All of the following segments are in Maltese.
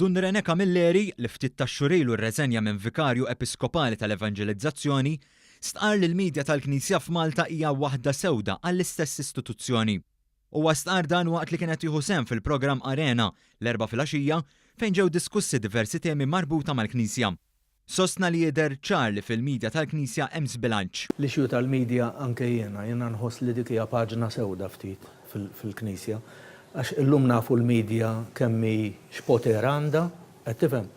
Dun René Camilleri, li ftit tax-xhur ilu rreżenja minn Vikarju Episkopali tal-Evanġelizzazzjoni, stqarr li l-media tal-Knisja f'Malta hija waħda sewda għall-istess istituzzjoni. Huwa stqarr dan waqt li kien qed jieħu sehem fil-programm Arena, l-Erbgħa filgħaxija, fejn ġew diskussi diversi temi marbuta mal-Knisja. Sostna li jidher ċar li fil-media tal-Knisja hemm żbilanċ. L-issue tal-media anke jiena, jiena nħoss li dik hija paġna sewda ftit fil-Knisja. Għax illum nafu l-media kemm hi x'poter għandha, qed tifhem?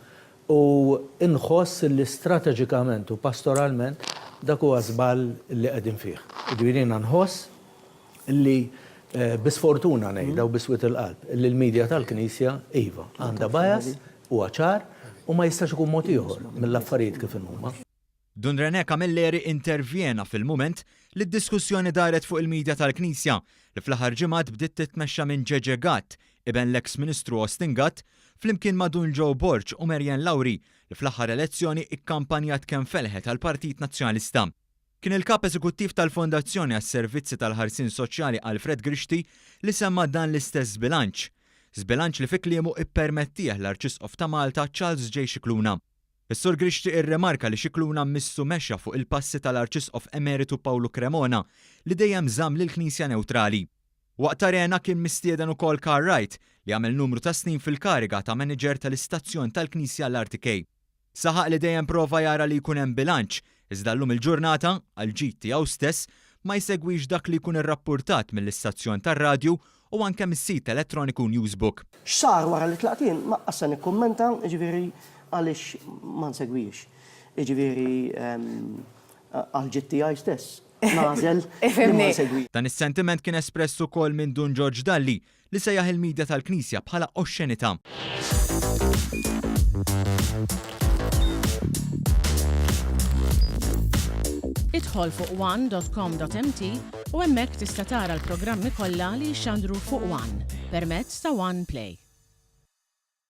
U nħoss li strateġikament u pastoralment dak huwa żball li qegħdin fih. Jiġifieri jiena nħoss li bi sfortuna ngħidha u bi swied il-qalb, li l-media tal-Knisja, iva, għandha bias, huwa ċar, u ma jistax ikun mod ieħor mill-affarijiet kif inhuma. Dun René Camilleri intervjena fil-mument li d-diskussjoni daret fuq il-media tal-Knisja, li fl-aħħar ġimgħat bdiet titmexxa minn Ġeġe Gatt, iben l-eks Ministru Austin Gatt, flimkien ma' Dun Joe Borg u Marianne Lauri, li fl-aħħar elezzjoni ikkampanjat kemm felħet għall-Partit Nazzjonalista. Kien il-Kap Eżekuttiv tal-Fondazzjoni għas-Servizzi tal-Ħarsien Soċjali Alfred Grixti li semma dan l-istess żbilanċ. Żbilanċ li fi kliemu ippermettieh l-Arċisqof ta' Malta Charles J. Scicluna. Is-Sur Grixti irrimarka li Scicluna missu mexa fuq il-passi tal-Arċisqof Emeritu Pawlu Cremona li dejjem żamm lill-Knisja newtrali. Waqt Arena kien mistieden ukoll Karl Wright li għamel numru ta' snin fil-kariga ta' manager tal-istazzjon tal-Knisja l-RTK. Saħaq li dejjem prova jara li jkun hemm bilanċ, iżda llum il-ġurnata, għall-ġid tiegħu stess, ma jsegwix dak li jkun irrappurtat mill-istazzjon tar-radju u anke mis-sit elettroniku Newsbook. X'sar wara li tlaqt jien ma qas se nikkummenta, jiġifieri għaliex ma nsegwihiex. Jiġifieri għall-ġid tiegħi stess nagħżel li ma nsegwix. Dan is-sentiment kien espress ukoll minn Dun Ġorġ Dalli li sejjaħ il-media tal-Knisja bħala oxxenità. Idħol fuq one.com.mt u hemmhekk tista' tara l-programmi kollha li jixxandru fuq One permezz ta' One Play.